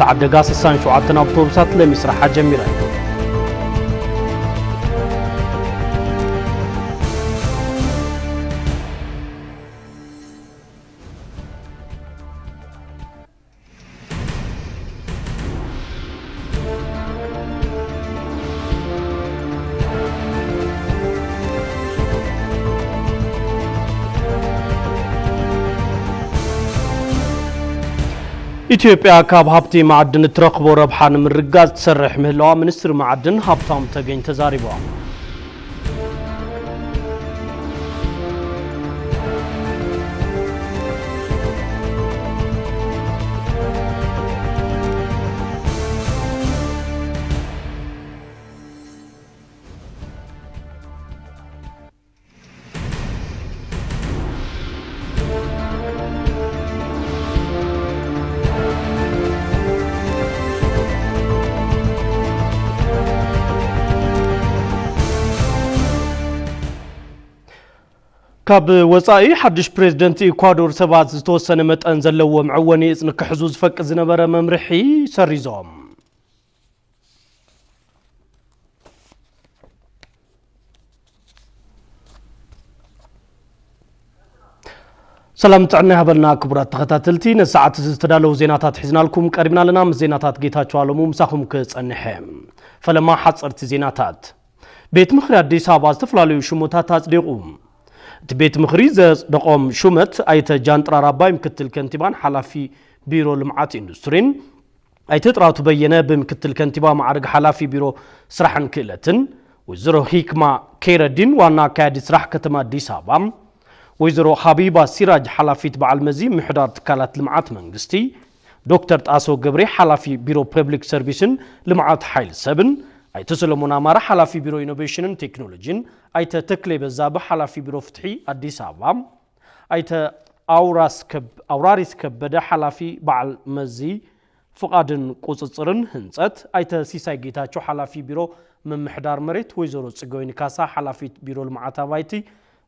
ተዓደጋ ስሳን ሸውዓተን ኣውቶቡሳት ለሚ ስራሓ ጀሚረን። ኢትዮጵያ ካብ ሃብቲ ማዕድን እትረኽቦ ረብሓ ንምርግጋጽ ትሰርሕ ምህላዋ ሚኒስትሪ ማዕድን ሃብታሙ ተገኝ ተዛሪቦም። ካብ ወጻኢ ሓድሽ ፕሬዝደንት ኢኳዶር ሰባት ዝተወሰነ መጠን ዘለዎ መዐወኒ እጽኒ ክሕዙ ዝፈቅድ ዝነበረ መምርሒ ሰሪዞም። ሰላም ጥዕና ይሃበልና ክቡራት ተኸታተልቲ፣ ነዚ ሰዓት እዚ ዝተዳለዉ ዜናታት ሒዝናልኩም ቀሪብና ኣለና። ምስ ዜናታት ጌታቸው ኣለሙ ምሳኹም ክጸንሐ። ፈለማ ሓጸርቲ ዜናታት። ቤት ምኽሪ ኣዲስ ኣበባ ዝተፈላለዩ ሹመታት ኣጽዲቑ። እቲ ቤት ምኽሪ ዘጽደቖም ሹመት ኣይተ ጃንጥራር ኣባይ ምክትል ከንቲባን ሓላፊ ቢሮ ልምዓት ኢንዱስትሪን፣ ኣይተ ጥራቱ በየነ ብምክትል ከንቲባ ማዕርግ ሓላፊ ቢሮ ስራሕን ክእለትን፣ ወይዘሮ ሂክማ ከይረዲን ዋና ኣካያዲ ስራሕ ከተማ ኣዲስ ኣበባ፣ ወይዘሮ ሃቢባ ሲራጅ ሓላፊት በዓል መዚ ምሕዳር ትካላት ልምዓት መንግስቲ፣ ዶክተር ጣሶ ገብሬ ሓላፊ ቢሮ ፐብሊክ ሰርቪስን ልምዓት ሓይል ሰብን፣ ኣይተ ሰለሞን ኣማረ ሓላፊ ቢሮ ኢኖቬሽንን ቴክኖሎጂን፣ ኣይተ ተክሌ በዛብህ ሓላፊ ቢሮ ፍትሒ ኣዲስ ኣበባ፣ ኣይተ ኣውራስ ከብ-፣ ኣውራሪስ ከበደ ሓላፊ በዓል መዚ ፍቓድን ቁጽጽርን ህንጸት፣ ኣይተ ሲሳይ ጌታቸው ሓላፊ ቢሮ ምምሕዳር መሬት፣ ወይዘሮ ጽገወይኒ ካሳ ሓላፊት ቢሮ ልምዓት ኣባይቲ፣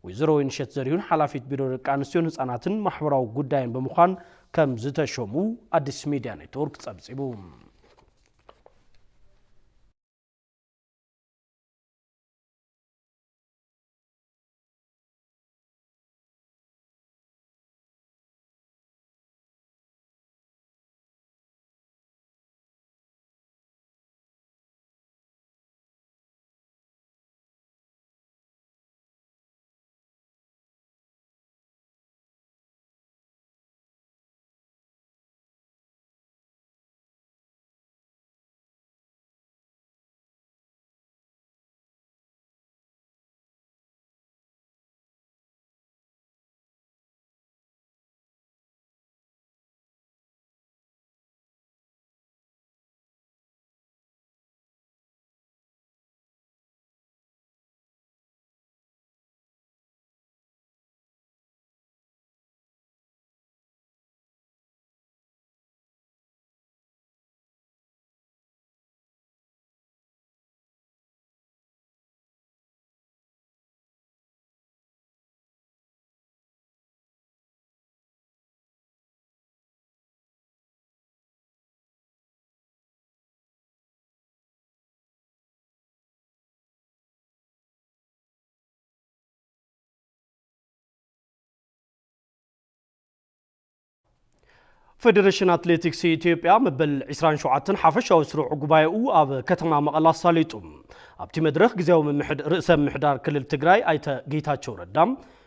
ወይዘሮ ወይንሸት ዘሪሁን ሓላፊት ቢሮ ደቂ ኣንስትዮን ህጻናትን ማሕበራዊ ጉዳይን ብምዃን ከም ዝተሸሙ ኣዲስ ሚድያ ኔትወርክ ጸብጺቡ። ፌደሬሽን ኣትሌቲክስ ኢትዮጵያ መበል ዕስራን ሸውዓተን ሓፈሻዊ ስሩዕ ጉባኤኡ ኣብ ከተማ መቐለ ኣሳሊጡ። ኣብቲ መድረኽ ግዜያዊ ምምሕድ-፣ ርእሰ ምምሕዳር ክልል ትግራይ ኣይተ ጌታቸው ረዳ፣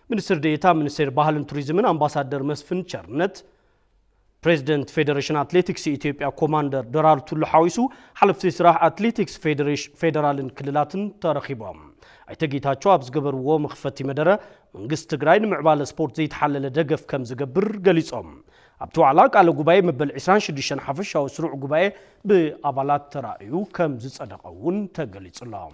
ሚኒስትር ዴኤታ ሚኒስቴር ባህልን ቱሪዝምን ኣምባሳደር መስፍን ቸርነት፣ ፕሬዚደንት ፌደሬሽን ኣትሌቲክስ ኢትዮጵያ ኮማንደር ደራርቱ ቱሉ ሓዊሱ ሓለፍቲ ስራሕ ኣትሌቲክስ ፌደሬሽ-፣ ፌደራልን ክልላትን ተረኺቦም። ኣይተ ጌታቸው ኣብ ዝገበርዎ መኽፈቲ መደረ፣ መንግስቲ ትግራይ ንምዕባለ ስፖርት ዘይተሓለለ ደገፍ ከም ዝገብር ገሊጾም። ኣብቲ ዋዕላ ቃለ ጉባኤ መበል ዕስራን ሽዱሽተን ሓፈሻዊ ስሩዕ ጉባኤ ብኣባላት ተራእዩ ከም ዝጸደቐ እውን ተገሊጹ ኣሎ።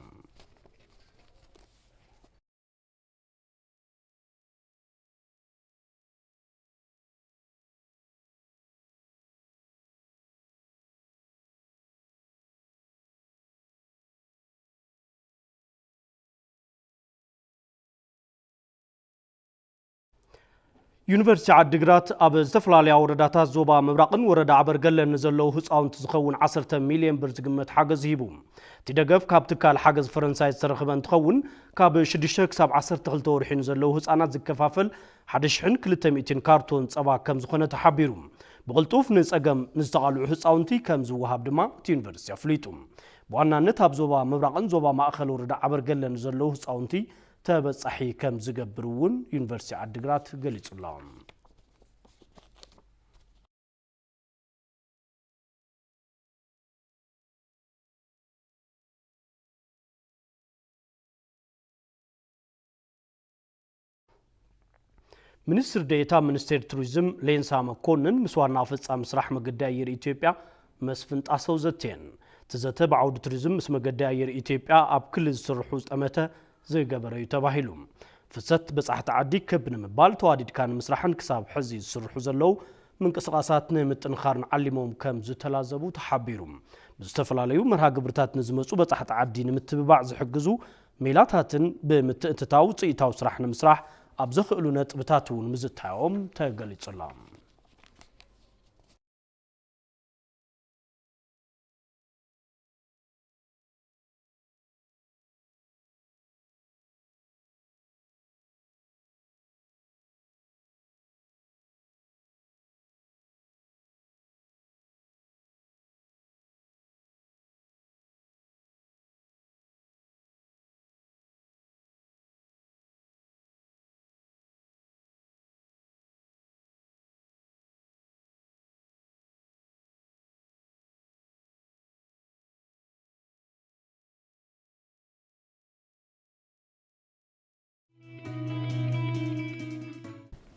ዩኒቨርሲቲ ዓዲግራት ኣብ ዝተፈላለያ ወረዳታት ዞባ ምብራቕን ወረዳ ኣበርገለን ንዘለዉ ህፃውንቲ ዝኸውን ዓሰርተ ሚልዮን ብር ዝግመት ሓገዝ ሂቡ። እቲ ደገፍ ካብ ትካል ሓገዝ ፈረንሳይ ዝተረኽበ እንትኸውን፣ ካብ ሽዱሽተ ክሳብ ዓሰርተ ክልተ ወርሒ ንዘለዉ ህፃናት ዝከፋፈል ሓደ ሽሕን ክልተ ሚእትን ካርቶን ፀባ ከም ዝኾነ ተሓቢሩ። ብቕልጡፍ ንፀገም ንዝተቓልዑ ህፃውንቲ ከም ዝወሃብ ድማ እቲ ዩኒቨርሲቲ ኣፍሊጡ። ብዋናነት ኣብ ዞባ ምብራቕን ዞባ ማእኸል ወረዳ ዓበርገለን ንዘለዉ ህፃውንቲ ተበፃሒ ከም ዝገብር እውን ዩኒቨርሲቲ ዓዲግራት ገሊጹ ኣሎ። ሚኒስትር ዴኤታ ሚኒስቴር ቱሪዝም ሌንሳ መኮንን ምስ ዋና ኣፈጻሚ ስራሕ መገዲ ኣየር ኢትዮጵያ መስፍን ጣሰው ዘትየን። እቲ ዘተ ብዓውዲ ቱሪዝም ምስ መገዲ ኣየር ኢትዮጵያ ኣብ ክልል ዝስርሑ ጠመተ ዝገበረ እዩ ተባሂሉ። ፍሰት በጻሕቲ ዓዲ ክብ ንምባል ተዋዲድካ ንምስራሕን ክሳብ ሕዚ ዝስርሑ ዘለዉ ምንቅስቓሳት ንምጥንኻርን ዓሊሞም ከም ዝተላዘቡ ተሓቢሩ። ብዝተፈላለዩ መርሃ ግብርታት ንዝመጹ በጻሕቲ ዓዲ ንምትብባዕ ዝሕግዙ ሜላታትን ብምትእትታው ውፅኢታዊ ስራሕ ንምስራሕ ኣብ ዘኽእሉ ነጥብታት እውን ምዝታዮም ተገሊጹ ኣሎ።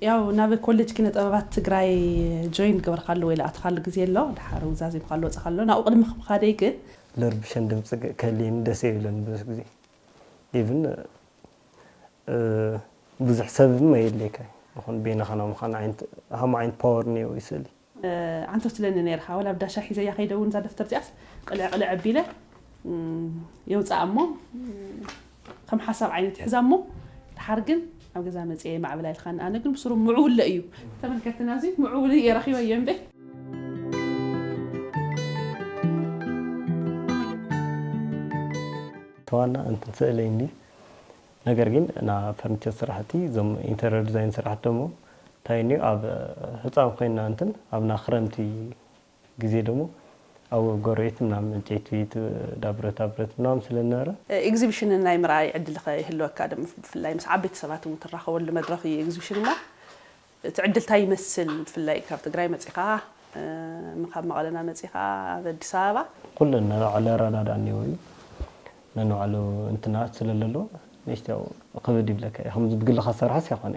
ያው ናብ ኮሌጅ ኪነ ጥበባት ትግራይ ጆይን ገበርካሉ ወይ ለኣትካሉ ግዜ ኣሎ? ድሓር ውዛዚምካሉ ወፅኻሎ? ናብኡ ቅድሚ ምኻደይ ግን ለርብሸን ድምፂ ገ- ከልይን ደስ ይብለን ብዙሕ ግዜ። ኢቭን ብዙሕ ሰብ የድልየካ ይኹን ቤንኻ ናይ ምዃን ዓይነት ሃም ዓይነት ፓወር እኒኦ ይስእል እዩ። ኣንቶ ትለኒ ነይርካ፣ ዋላ ኣብ ዳሻ ሒዘያ ከይደ እውን እዛ ደፍተር እዚኣስ ቅልዕ ቅልዕ ኣቢለ የውፅኣ እሞ ከም ሓሳብ ዓይነት ይሕዛ እሞ ድሓር ግን ኣብ ገዛ መፅየ ማዕበላ ኢልካ። ኣነ ግን ብስሩ ምዕውለ እዩ ተመልከትና እዚ ምዕውል እየ ረኪበ እየ እምበ። ተዋና እንትን ስእለይ እንዲ ነገር ግን ና ፈርኒቸር ስራሕቲ እዞም ኢንተሪየር ዲዛይን ስራሕቲ ደሞ እንታይ እኒኦ ኣብ ህፃን ኮይና እንትን ኣብና ክረምቲ ግዜ ደሞ ኣብ ጎረቤት ምናምን ዕንጨይቲ ዳ ብረታ ብረት ምናምን ስለነበረ ኤግዚቢሽን ናይ ምርኣይ ዕድል ከ ይህልወካ ዶ? ብፍላይ ምስ ዓበይቲ ሰባት እውን ትራኸበሉ መድረኽ እዩ ኤግዚቢሽን እሞ እቲ ዕድል እንታይ ይመስል? ብፍላይ ካብ ትግራይ መፂኻ ካብ መቐለና መፂኻ ኣብ ኣዲስ ኣበባ ኩለን ነንባዕሉ ኣረዳድኣ እኒኦ እዩ። ነንባዕሉ እንትናት ስለለሎ ንእሽተው ክብድ ይብለካ እዩ። ከምዚ ብግልኻ ዝሰርሖስ ኣይኮነ።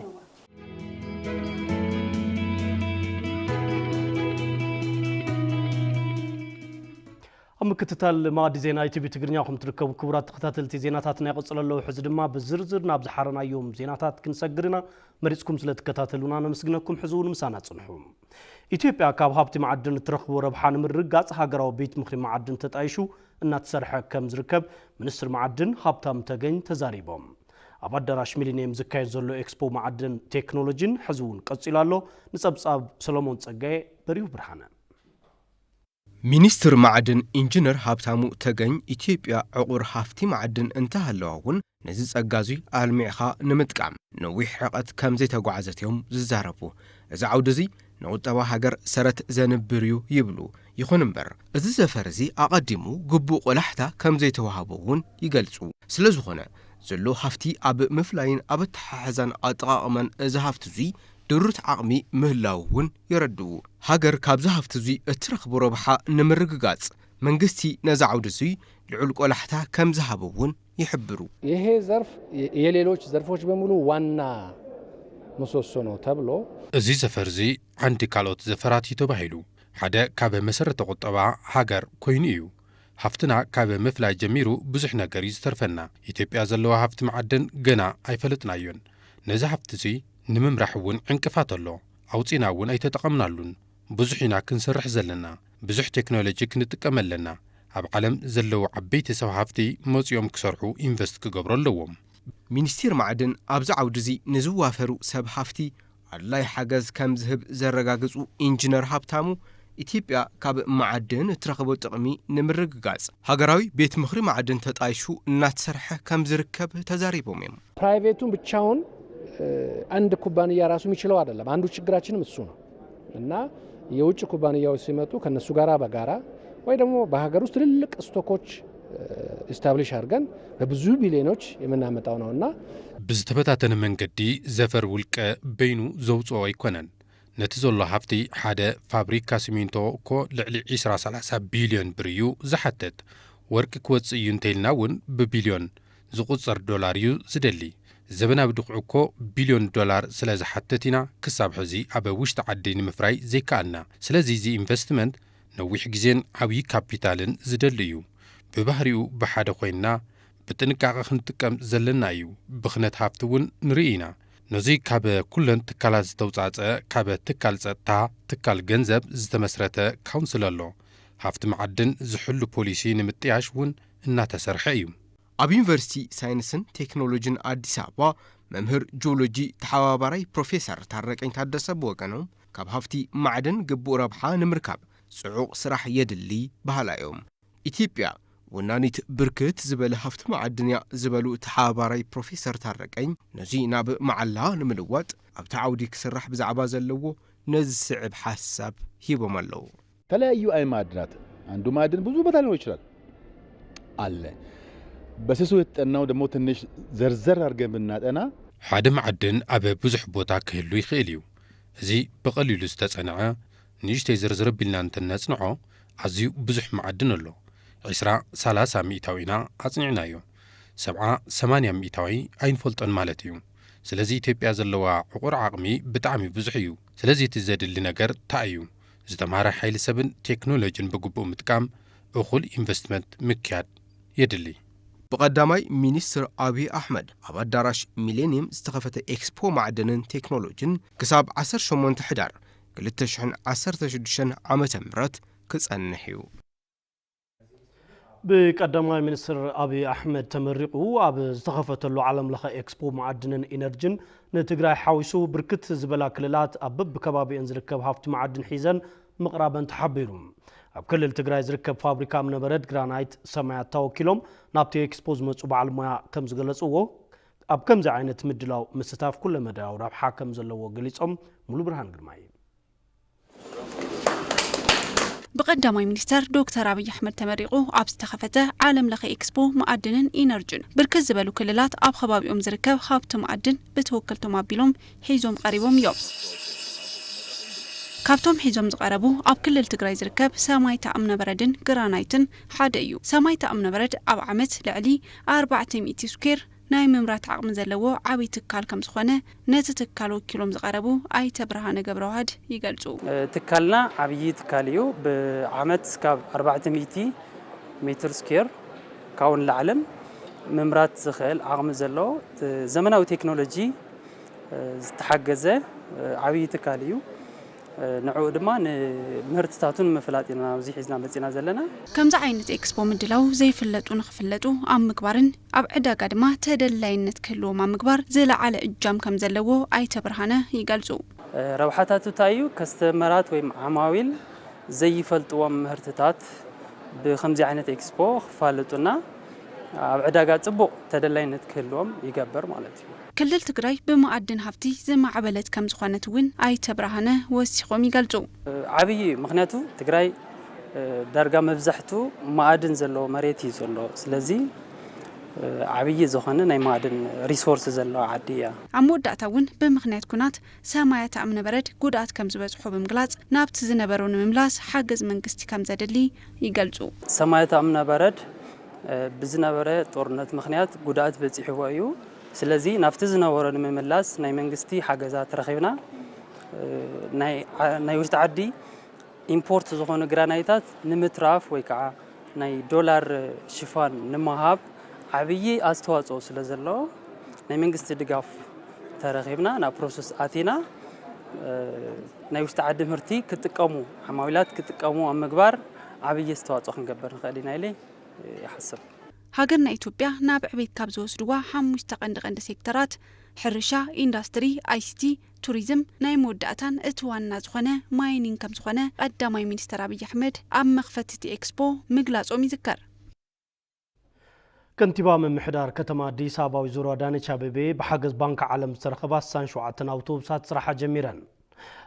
ኣብ ምክትታል መኣዲ ዜና ኢቲቪ ትግርኛ ኹም ትርከቡ ክቡራት ተኸታተልቲ ዜናታትና ይቕጽል ኣለዉ። ሕዚ ድማ ብዝርዝር ናብ ዝሓረናዮም ዜናታት ክንሰግር ኢና። መሪጽኩም ስለ ትከታተሉና ነመስግነኩም። ሕዚ እውን ምሳና ጽንሑ። ኢትዮጵያ ካብ ሃብቲ መዓድን እትረኽቦ ረብሓ ንምርግጋጽ ሃገራዊ ቤት ምኽሪ መዓድን ተጣይሹ እናተሰርሐ ከም ዝርከብ ሚኒስትር መዓድን ሃብታም ተገኝ ተዛሪቦም። ኣብ ኣዳራሽ ሚሊኒየም ዝካየድ ዘሎ ኤክስፖ መዓድን ቴክኖሎጂን ሕዚ እውን ቀጺሉ ኣሎ። ንጸብጻብ ሰሎሞን ጸጋየ፣ በሪሁ ብርሃነ። ሚኒስትር ማዕድን ኢንጂነር ሃብታሙ ተገኝ ኢትዮጵያ ዕቑር ሃፍቲ ማዕድን እንተሃለዋ እውን ነዚ ጸጋ እዙይ ኣልሚዕኻ ንምጥቃም ነዊሕ ርሕቐት ከም ዘይተጓዕዘት እዮም ዝዛረቡ። እዚ ዓውዲ እዚ ንቁጠባ ሃገር ሰረት ዘንብር እዩ ይብሉ። ይኹን እምበር እዚ ዘፈር እዚ ኣቐዲሙ ግቡእ ቆላሕታ ከም ዘይተዋህቦ እውን ይገልጹ። ስለ ዝኾነ ዘሎ ሃፍቲ ኣብ ምፍላይን ኣብ ኣተሓሕዛን ኣጠቓቕማን እዚ ሃፍቲ እዙይ ድሩት ዓቕሚ ምህላው እውን የረድኡ። ሃገር ካብዚ ሃፍቲ እዙይ እትረኽቦ ረብሓ ንምርግጋፅ መንግስቲ ነዚ ዓውዲ እዙይ ልዑል ቆላሕታ ከም ዝሃበ እውን ይሕብሩ። ይሄ ዘርፍ የሌሎች ዘርፎች በሙሉ ዋና ምሰሶ ነው ተብሎ። እዚ ዘፈር እዚ ዓንዲ ካልኦት ዘፈራት እዩ ተባሂሉ። ሓደ ካብ መሰረተ ቁጠባ ሃገር ኮይኑ እዩ። ሃፍትና ካብ ምፍላይ ጀሚሩ ብዙሕ ነገር እዩ ዝተርፈና። ኢትዮጵያ ዘለዋ ሃፍቲ መዓድን ገና ኣይፈለጥናዮን። ነዚ ሃፍቲ እዚ ንምምራሕ እውን ዕንቅፋት ኣሎ። ኣውፂና እውን ኣይተጠቐምናሉን። ብዙሕ ኢና ክንሰርሕ ዘለና። ብዙሕ ቴክኖሎጂ ክንጥቀም ኣለና። ኣብ ዓለም ዘለዉ ዓበይቲ ሰብ ሃፍቲ መፂኦም ክሰርሑ ኢንቨስት ክገብሩ ኣለዎም። ሚኒስቴር ማዕድን ኣብዚ ዓውዲ እዚ ንዝዋፈሩ ሰብ ሃፍቲ ኣድላይ ሓገዝ ከም ዝህብ ዘረጋግጹ ኢንጂነር ሃብታሙ፣ ኢትዮጵያ ካብ መዓድን እትረኽቦ ጥቕሚ ንምርግጋጽ ሃገራዊ ቤት ምኽሪ መዓድን ተጣይሹ እናተሰርሐ ከም ዝርከብ ተዛሪቦም እዮም። ፕራይቬቱን ብቻውን፣ እ፣ አንድ ኩባንያ ራሱ የሚችለው አይደለም። አንዱ ችግራችንም እሱ ነው እና የውጭ ኩባንያዎች ሲመጡ ከነሱ ጋራ በጋራ ወይ ደግሞ በሀገር ውስጥ ትልልቅ ስቶኮች፣ እ፣ ኢስታብሊሽ አድርገን በብዙ ቢሊዮኖች የምናመጣው ነው እና ብዝተበታተነ መንገዲ ዘፈር ውልቀ በይኑ ዘውፅኦ ኣይኮነን። ነቲ ዘሎ ሃፍቲ ሓደ ፋብሪካ ሲሚንቶ እኮ ልዕሊ ዕስራ ሰላሳ ቢልዮን ብር እዩ ዝሓትት። ወርቂ ክወፅእ እዩ እንተኢልና እውን ብቢልዮን ዝቑፀር ዶላር እዩ ዝደሊ። ዘበናዊ ድኹዒ እኮ ቢልዮን ዶላር ስለ ዝሓትት ኢና ክሳብ ሕዚ ኣብ ውሽጢ ዓዲ ንምፍራይ ዘይከኣልና። ስለዚ እዚ ኢንቨስትመንት ነዊሕ ግዜን ዓብዪ ካፒታልን ዝደሊ እዩ። ብባህሪኡ ብሓደ ኮይንና ብጥንቃቐ ክንጥቀም ዘለና እዩ። ብኽነት ሃፍቲ እውን ንርኢ ኢና። ነዚ ካብ ኩለን ትካላት ዝተውፃፀ፣ ካብ ትካል ፀጥታ፣ ትካል ገንዘብ ዝተመስረተ ካውንስል ኣሎ። ሃፍቲ መዓድን ዝሕሉ ፖሊሲ ንምጥያሽ እውን እናተሰርሐ እዩ። ኣብ ዩኒቨርሲቲ ሳይንስን ቴክኖሎጂን ኣዲስ ኣበባ መምህር ጂኦሎጂ ተሓባባራይ ፕሮፌሰር ታረቀኝ ታደሰ ብወገኖም፣ ካብ ሃፍቲ ማዕድን ግቡእ ረብሓ ንምርካብ ጽዑቕ ስራሕ የድሊ በሃላ እዮም። ኢትዮጵያ ወናኒት ብርክት ዝበለ ሃፍቲ ማዕድን እያ ዝበሉ ተሓባባራይ ፕሮፌሰር ታረቀኝ፣ ነዚ ናብ መዓላ ንምልዋጥ ኣብቲ ዓውዲ ክስራሕ ብዛዕባ ዘለዎ ነዚ ዝስዕብ ሓሳብ ሂቦም ኣለዉ። የተለያዩ አይነት ማዕድናት፣ አንዱ ማዕድን ብዙ ቦታ ሊኖር ይችላል አለ። በስሱ የተጠናው ደግሞ ትንሽ ዘርዘር አድርገን ብናጠና ሓደ መዓድን ኣብ ብዙሕ ቦታ ክህሉ ይኽእል እዩ። እዚ ብቐሊሉ ዝተጸንዐ ንእሽተይ ዝርዝር ኣቢልና እንተነጽንዖ ኣዝዩ ብዙሕ መዓድን ኣሎ። ዕስራ ሰላሳ ሚእታዊ ኢና ኣጽኒዕናዮ። ሰብዓ ሰማንያ ሚእታዊ ኣይንፈልጦን ማለት እዩ። ስለዚ ኢትዮጵያ ዘለዋ ዕቑር ዓቕሚ ብጣዕሚ ብዙሕ እዩ። ስለዚ እቲ ዘድሊ ነገር እንታይ እዩ? ዝተማህረ ሓይሊ ሰብን ቴክኖሎጂን ብግቡእ ምጥቃም፣ እኹል ኢንቨስትመንት ምክያድ የድሊ። ብቐዳማይ ሚኒስትር ኣብይ ኣሕመድ ኣብ ኣዳራሽ ሚሌኒየም ዝተኸፈተ ኤክስፖ ማዕድንን ቴክኖሎጂን ክሳብ ዓሰርተ ሸሞንተ ሕዳር ክልተ ሽሕን ዓሰርተ ሽዱሽተን ዓመተ ምህረት ክጸንሕ እዩ። ብቀዳማይ ሚኒስትር ኣብይ ኣሕመድ ተመሪቑ ኣብ ዝተኸፈተሉ ዓለም ለኸ ኤክስፖ ማዕድንን ኢነርጂን ንትግራይ ሓዊሱ ብርክት ዝበላ ክልላት ኣብ በብከባቢአን ዝርከብ ሃፍቲ ማዕድን ሒዘን ምቕራበን ተሓቢሩ። ኣብ ክልል ትግራይ ዝርከብ ፋብሪካ እምነበረድ ግራናይት ሰማያት ተወኪሎም ናብቲ ኤክስፖ ዝመፁ በዓል ሞያ ከም ዝገለፅዎ፣ ኣብ ከምዚ ዓይነት ምድላው ምስታፍ ኩለመዳያዊ ረብሓ ከም ዘለዎ ገሊፆም። ሙሉ ብርሃን ግርማይ። ብቐዳማይ ሚኒስተር ዶክተር ኣብይ ኣሕመድ ተመሪቑ ኣብ ዝተኸፈተ ዓለም ለኸ ኤክስፖ መኣድንን ኢነርጅን ብርክት ዝበሉ ክልላት ኣብ ከባቢኦም ዝርከብ ሃብቲ መኣድን ብተወከልቶም ኣቢሎም ሒዞም ቀሪቦም እዮም። ካብቶም ሒዞም ዝቐረቡ ኣብ ክልል ትግራይ ዝርከብ ሰማይታ እምነበረድን ግራናይትን ሓደ እዩ። ሰማይታ እምነበረድ ኣብ ዓመት ልዕሊ ኣርባዕተ ሚእቲ ስኩዌር ናይ ምምራት ዓቕሚ ዘለዎ ዓብዪ ትካል ከም ዝኾነ ነቲ ትካል ወኪሎም ዝቐረቡ ኣይተ ብርሃነ ገብረዋህድ ይገልጹ። ትካልና ዓብዪ ትካል እዩ። ብዓመት እስካብ ኣርባዕተ ሚእቲ ሜትር ስኩዌር ካብኡ ንላዕልን ምምራት ዝኽእል ዓቕሚ ዘለዎ ዘመናዊ ቴክኖሎጂ ዝተሓገዘ ዓብዪ ትካል እዩ። ንዕኡ ድማ ንምህርትታቱ ንምፍላጥ ኢና ኣብዚ ሒዝና መፂና ዘለና። ከምዚ ዓይነት ኤክስፖ ምድላው ዘይፍለጡ ንኽፍለጡ ኣብ ምግባርን ኣብ ዕዳጋ ድማ ተደላይነት ክህልዎም ኣብ ምግባር ዝለዓለ እጃም ከም ዘለዎ ኣይተ ብርሃነ ይገልጹ። ረብሓታቱ እንታይ እዩ? ከስተመራት ወይም ዓማዊል ዘይፈልጥዎም ምህርትታት ብከምዚ ዓይነት ኤክስፖ ክፋለጡና ኣብ ዕዳጋ ጽቡቕ ተደላይነት ክህልዎም ይገብር ማለት እዩ። ክልል ትግራይ ብመኣድን ሃፍቲ ዝማዕበለት ከም ዝኾነት እውን ኣይተ ብርሃነ ወሲኾም ይገልጹ። ዓብዪ ምኽንያቱ ትግራይ ዳርጋ መብዛሕቱ መኣድን ዘለዎ መሬት እዩ ዘሎ። ስለዚ ዓብዪ ዝኾነ ናይ መኣድን ሪሶርስ ዘለዋ ዓዲ እያ። ኣብ መወዳእታ እውን ብምኽንያት ኩናት ሰማያት እምነበረድ ጉድኣት ከም ዝበፅሖ ብምግላፅ ናብቲ ዝነበሮ ንምምላስ ሓገዝ መንግስቲ ከም ዘድሊ ይገልፁ። ሰማያት እምነበረድ ብዝነበረ ጦርነት ምኽንያት ጉድኣት በፂሕዎ እዩ። ስለዚ ናብቲ ዝነበሮ ንምምላስ ናይ መንግስቲ ሓገዛት ረኺብና ናይ ውሽጢ ዓዲ ኢምፖርት ዝኾኑ ግራናይታት ንምትራፍ ወይ ከዓ ናይ ዶላር ሽፋን ንምሃብ ዓብዪ ኣስተዋፅኦ ስለ ዘለዎ ናይ መንግስቲ ድጋፍ ተረኺብና ናብ ፕሮሰስ ኣቲና ናይ ውሽጢ ዓዲ ምህርቲ ክጥቀሙ ዓማዊላት ክጥቀሙ ኣብ ምግባር ዓብዪ ኣስተዋፅኦ ክንገብር ንኽእል ኢና ኢለ ይሓስብ። ሃገርና ኢትዮጵያ ናብ ዕቤት ካብ ዝወስድዋ ሓሙሽተ ቀንዲ ቀንዲ ሴክተራት፣ ሕርሻ፣ ኢንዳስትሪ፣ ኣይሲቲ፣ ቱሪዝም፣ ናይ መወዳእታን እቲ ዋና ዝኾነ ማይኒንግ ከም ዝኾነ ቀዳማይ ሚኒስተር ኣብይ ኣሕመድ ኣብ መኽፈቲ እቲ ኤክስፖ ምግላጾም ይዝከር። ከንቲባ ምምሕዳር ከተማ ኣዲስ ኣበባ ወይዘሮ ኣዳነች ኣቤቤ ብሓገዝ ባንኪ ዓለም ዝተረኸባ ስሳን ሸውዓተን ኣውቶቡሳት ስራሓ ጀሚረን።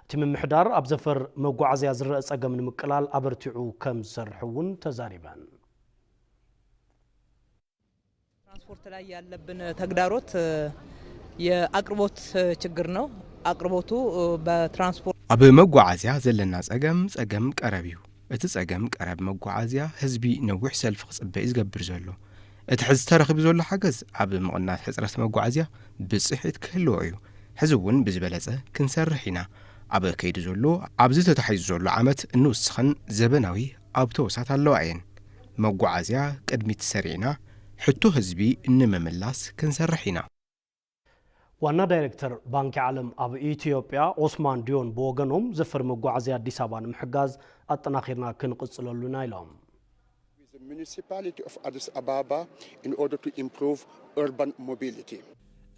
እቲ ምምሕዳር ኣብ ዘፈር መጓዓዝያ ዝረአ ጸገም ንምቅላል ኣበርቲዑ ከም ዝሰርሕ እውን ተዛሪበን። ትራንስፖርት ላይ ያለብን ተግዳሮት የአቅርቦት ችግር ነው። አቅርቦቱ በትራንስፖርት ኣብ መጓዓዝያ ዘለና ጸገም ጸገም ቀረብ እዩ። እቲ ጸገም ቀረብ መጓዓዝያ ህዝቢ ነዊሕ ሰልፊ ክጽበ እዩ ዝገብር ዘሎ። እቲ ሕዚ ተረኺቡ ዘሎ ሓገዝ ኣብ ምቕናስ ሕጽረት መጓዓዝያ ብጽሒት ክህልዎ እዩ። ሕዚ እውን ብዝበለጸ ክንሰርሕ ኢና። ኣብ ከይዲ ዘሎ ኣብዚ ተታሒዙ ዘሎ ዓመት እንውስኸን ዘበናዊ ኣውቶቡሳት ኣለዋ እየን። መጓዓዝያ ቅድሚት ሰሪዕና ሕቶ ህዝቢ ንምምላስ ክንሰርሕ ኢና። ዋና ዳይሬክተር ባንኪ ዓለም ኣብ ኢትዮጵያ ኦስማን ዲዮን ብወገኖም ዘፈር መጓዓዝያ ኣዲስ ኣበባ ንምሕጋዝ ኣጠናኺርና ክንቕፅለሉ ኢና ኢሎም። With the municipality of Addis Ababa in order to improve urban mobility.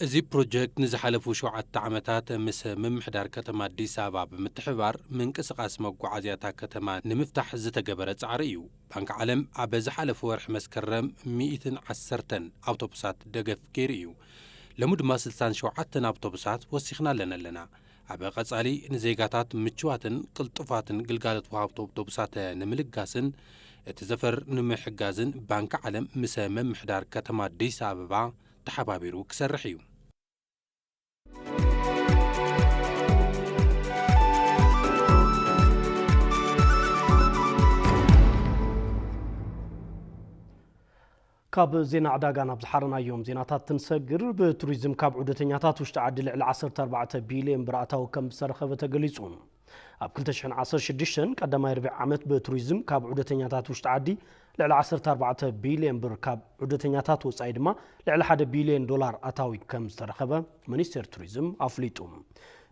እዚ ፕሮጀክት ንዝሓለፉ ሸውዓተ ዓመታት ምስ ምምሕዳር ከተማ ኣዲስ ኣበባ ብምትሕብባር ምንቅስቓስ መጓዓዝያ እታ ከተማ ንምፍታሕ ዝተገበረ ጻዕሪ እዩ። ባንኪ ዓለም ኣብ ዝሓለፈ ወርሒ መስከረም ሚእትን ዓሰርተን ኣውቶቡሳት ደገፍ ገይሩ እዩ። ሎሚ ድማ ስልሳን ሸውዓተን ኣውቶቡሳት ወሲኽናለን ኣለና። ኣብ ቀጻሊ ንዜጋታት ምቹዋትን ቅልጡፋትን ግልጋሎት ወሃብቲ ኣውቶቡሳት ንምልጋስን እቲ ዘፈር ንምሕጋዝን ባንኪ ዓለም ምስ ምምሕዳር ከተማ ኣዲስ ኣበባ ተሓባቢሩ ክሰርሕ እዩ። ካብ ዜና ዕዳጋ ናብ ዝሓረናዮም ዜናታት ትንሰግር። ብቱሪዝም ካብ ዑደተኛታት ውሽጢ ዓዲ ልዕሊ ዓሰርተ ኣርባዕተ ቢልዮን ብር ኣታዊ ከም ዝተረኸበ ተገሊጹ። ኣብ ክልተ ሽሕን ዓሰርተ ሽዱሽተን ቀዳማይ ርብዒ ዓመት ብቱሪዝም ካብ ዑደተኛታት ውሽጢ ዓዲ ልዕሊ ዓሰርተ ኣርባዕተ ቢልዮን ብር፣ ካብ ዑደተኛታት ወጻኢ ድማ ልዕሊ ሓደ ቢልዮን ዶላር ኣታዊ ከም ዝተረኸበ ሚኒስቴር ቱሪዝም ኣፍሊጡ።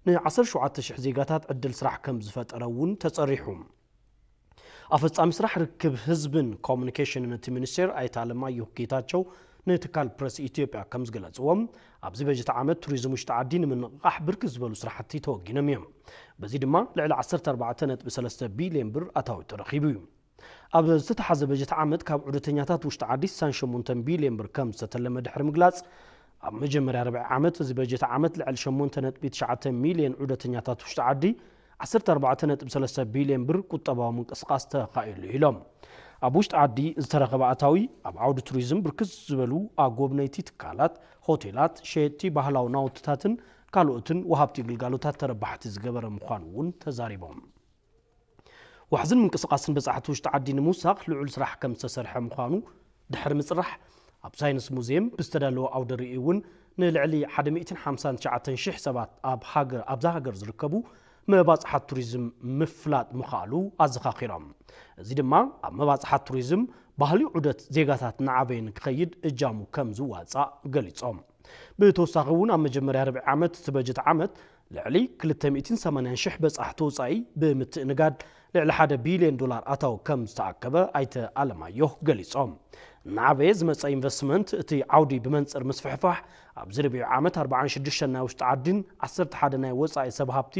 ን ዓሰርተ ሸውዓተ ሽሕ ዜጋታት ዕድል ስራሕ ከም ዝፈጠረ እውን ተጸሪሑ። ኣፈጻሚ ስራሕ ርክብ ህዝብን ኮሙኒኬሽንን እቲ ሚኒስቴር ኣይተ ኣለማየሁ ጌታቸው ንትካል ፕረስ ኢትዮጵያ ከም ዝገለጽዎም፣ ኣብዚ በጀት ዓመት ቱሪዝም ውሽጢ ዓዲ ንምንቕቓሕ ብርክት ዝበሉ ስራሕቲ ተወጊኖም እዮም። በዚ ድማ ልዕሊ ዓሰርተ ኣርባዕተ ነጥቢ ሰለስተ ቢልዮን ብር ኣታዊ ተረኺቡ እዩ። ኣብ ዝተተሓዘ በጀት ዓመት ካብ ዑደተኛታት ውሽጢ ዓዲ ስሳን ሸሞንተን ቢልዮን ብር ከም ዝተተለመ ድሕሪ ምግላጽ፣ ኣብ መጀመርያ ርብዒ ዓመት እዚ በጀት ዓመት ልዕሊ ሸሞንተ ነጥቢ ትሽዓተ ሚልዮን ዑደተኛታት ውሽጢ ዓዲ ዓሰርተ ኣርባዕተ ነጥቢ ሰለስተ ቢልዮን ብር ቁጠባዊ ምንቅስቓስ ተኻኢሉ ኢሎም። ኣብ ውሽጢ ዓዲ ዝተረኸበ ኣታዊ ኣብ ዓውዲ ቱሪዝም ብርክት ዝበሉ ኣጎብነይቲ ትካላት፣ ሆቴላት፣ ሸየጥቲ ባህላዊ ናውትታትን ካልኦትን ወሃብቲ ግልጋሎታት ተረባሕቲ ዝገበረ ምዃኑ እውን ተዛሪቦም። ዋሕዝን ምንቅስቓስን በጻሕቲ ውሽጢ ዓዲ ንምውሳኽ ልዑል ስራሕ ከም ዝተሰርሐ ምዃኑ ድሕሪ ምጽራሕ፣ ኣብ ሳይንስ ሙዝየም ብዝተዳለወ ኣውደ ርእይ እውን ንልዕሊ ሓደ ሚእትን ሓምሳን ትሽዓተን ሽሕ ሰባት ኣብ ሃገር፣ ኣብዛ ሃገር ዝርከቡ መባጽሓት ቱሪዝም ምፍላጥ ምኽኣሉ ኣዘኻኺሮም። እዚ ድማ ኣብ መባጽሓት ቱሪዝም ባህሊ ዑደት ዜጋታት እናዓበየ ንክኸይድ እጃሙ ከም ዝዋጻእ ገሊጾም። ብተወሳኺ እውን ኣብ መጀመርያ ርብዒ ዓመት እቲ በጀት ዓመት ልዕሊ ክልተ ሚእትን ሰማንያን ሽሕ በጻሕቲ ወጻኢ ብምትእንጋድ ልዕሊ ሓደ ቢልዮን ዶላር ኣታዊ ከም ዝተኣከበ ኣይተ ኣለማየሁ ገሊጾም። እናዓበየ ዝመጸ ኢንቨስትመንት እቲ ዓውዲ ብመንጽር ምስፍሕፋሕ ኣብዚ ርብዒ ዓመት ኣርባዓን ሽዱሽተን ናይ ውሽጢ ዓዲን ዓሰርተ ሓደ ናይ ወጻኢ ሰብ ሃብቲ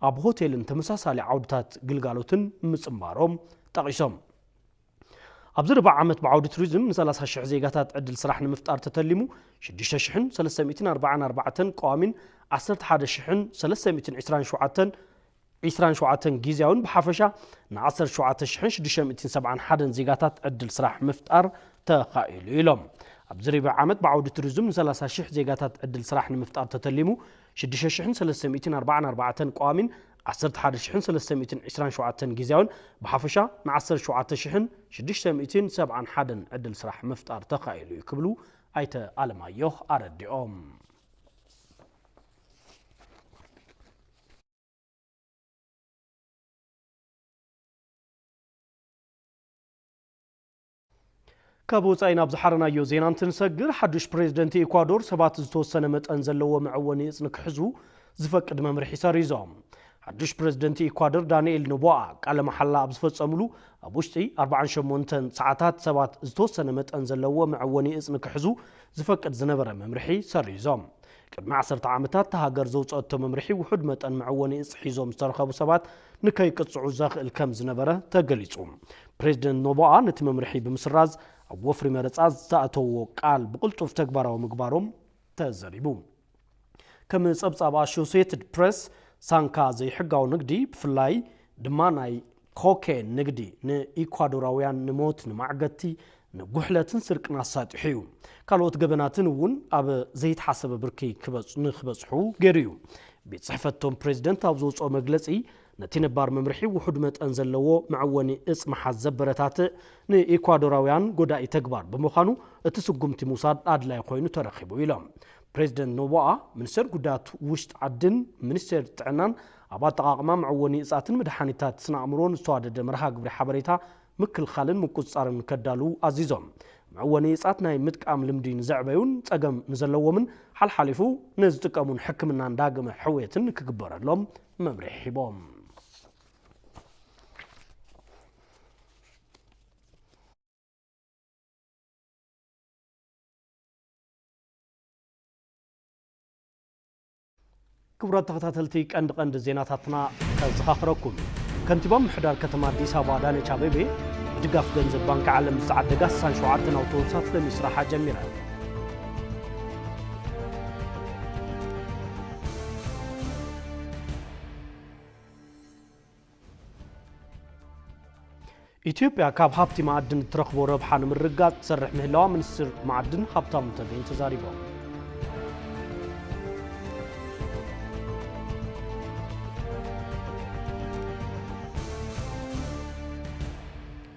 ኣብ ሆቴልን ተመሳሳሊ ዓውድታት ግልጋሎትን ምጽንባሮም ጠቒሶም። ኣብዚ ርብዓ ዓመት ብዓውዲ ቱሪዝም ን ሰላሳ ሽሕ ዜጋታት ዕድል ስራሕ ንምፍጣር ተተሊሙ ሽዱሽተ ሽሕን ሰለስተ ሚእትን ኣርባዓን ኣርባዕተን ቀዋሚን ዓሰርተ ሓደ ሽሕን ሰለስተ ሚእትን ዕስራን ሸውዓተን ዒስራን ሸውዓተን ግዝያውን ብሓፈሻ ን ዓሰርተ ሸውዓተ ሽሕን ሽዱሽተ ሚእትን ሰብዓን ሓደን ዜጋታት ዕድል ስራሕ ምፍጣር ተኻኢሉ ኢሎም። ኣብዚ ርብዒ ዓመት ብዓውዲ ቱሪዝም ን ሰላሳ ሽሕ ዜጋታት ዕድል ስራሕ ንምፍጣር ተተሊሙ ሽዱሽተ ሽሕን ሰለስተ ሚእትን ኣርባዓን ኣርባዕተን ቀዋሚን ዓሰርተ ሓደ ሽሕን ሰለስተ ሚእትን ዕስራን ሸውዓተን ግዝያውን ብሓፈሻ ን ዓሰርተ ሸውዓተ ሽሕን ሽዱሽተ ሚእትን ሰብዓን ሓደን ዕድል ስራሕ ምፍጣር ተኻኢሉ እዩ ክብሉ ኣይተ ኣለማየሁ ኣረዲኦም። ካብ ወጻኢ ናብ ዝሓረናዮ ዜና እንትንሰግር፣ ሓዱሽ ፕሬዝደንት ኢኳዶር ሰባት ዝተወሰነ መጠን ዘለዎ መዐወኒ እጽኒ ክሕዙ ዝፈቅድ መምርሒ ሰሪዞም። ሓድሽ ፕሬዝደንት ኢኳዶር ዳንኤል ኖቦኣ ቃለ መሓላ ኣብ ዝፈጸምሉ፣ ኣብ ውሽጢ ኣርባዓን ሸሞንተን ሰዓታት ሰባት ዝተወሰነ መጠን ዘለዎ መዐወኒ እጽ ንክሕዙ ዝፈቅድ ዝነበረ መምርሒ ሰሪዞም። ቅድሚ ዓሰርተ ዓመታት እታ ሃገር ዘውጸአቶ መምርሒ ውሑድ መጠን መዐወኒ እጽ ሒዞም ዝተረኸቡ ሰባት ንከይቅጽዑ ዘኽእል ከም ዝነበረ ተገሊጹ። ፕሬዝደንት ኖቦኣ ነቲ መምርሒ ብምስራዝ ኣብ ወፍሪ መረጻ ዝተኣተዎ ቃል ብቕልጡፍ ተግባራዊ ምግባሮም ተዘሪቡ። ከም ጸብጻብ ኣሶሲየትድ ፕሬስ፣ ሳንካ ዘይሕጋዊ ንግዲ፣ ብፍላይ ድማ ናይ ኮኬን ንግዲ፣ ንኢኳዶራውያን ንሞት፣ ንማዕገቲ፣ ንጉሕለትን ስርቅን ኣሳጢሑ እዩ። ካልኦት ገበናትን እውን ኣብ ዘይተሓሰበ ብርኪ ክበጽ-፣ ንክበጽሑ ገይሩ እዩ። ቤት ጽሕፈት እቶም ፕሬዚደንት ኣብ ዘውፅኦ መግለጺ፣ ነቲ ነባር መምርሒ ውሑድ መጠን ዘለዎ መዐወኒ እጽ ምሓዝ ዘበረታትዕ ንኢኳዶራውያን ጎዳኢ ተግባር ብምዃኑ፣ እቲ ስጉምቲ ምውሳድ ኣድላይ ኮይኑ ተረኺቡ ኢሎም። ፕሬዚደንት ኖቦኣ፣ ሚኒስቴር ጉዳያት ውሽጢ ዓድን ሚኒስቴር ጥዕናን ኣብ ኣጠቓቕማ መዐወኒ እጻትን መድሓኒታት ስነ ኣእምሮን ዝተዋደደ መርሃ ግብሪ ሓበሬታ ምክልኻልን ምቁጽጻርን ከዳልዉ ኣዚዞም። መዐወኒ እጻት ናይ ምጥቃም ልምዲ ንዘዕበዩን ጸገም ንዘለዎምን ሓልሓሊፉ ንዝጥቀሙን ሕክምናን ዳግመ ሕውየትን ክግበረሎም መምርሒ ሂቦም። ክቡራት ተኸታተልቲ፣ ቀንዲ ቀንዲ ዜናታትና ከዘኻኽረኩም። ከንቲባ ምምሕዳር ከተማ ኣዲስ ኣበባ ኣዳነች ኣቤቤ፣ ብድጋፍ ገንዘብ ባንኪ ዓለም ዝተዓደጋ ስሳን ሸውዓተን ኣውቶቡሳት ሎሚ ስራሓ ጀሚረን። ኢትዮጵያ ካብ ሃብቲ ማዕድን እትረኽቦ ረብሓ ንምርግጋጽ ትሰርሕ ምህላዋ ሚኒስትር ማዕድን ሃብታሙ ተገኝ ተዛሪቦም።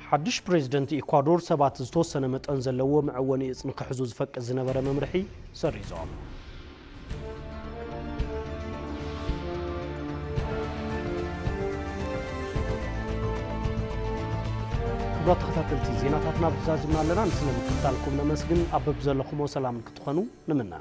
ሓድሽ ፕሬዝደንት ኢኳዶር ሰባት ዝተወሰነ መጠን ዘለዎ መዐወኒ እጽ ንክሕዙ ዝፈቅድ ዝነበረ መምርሒ ሰሪዞም። ክቡራት ተኸታተልቲ፣ ዜናታትና ብዛዚምና ኣለና። ንስለ ምክትታልኩም ነመስግን። ኣብ በብዘለኹሞ ሰላም ክትኾኑ ንምነ።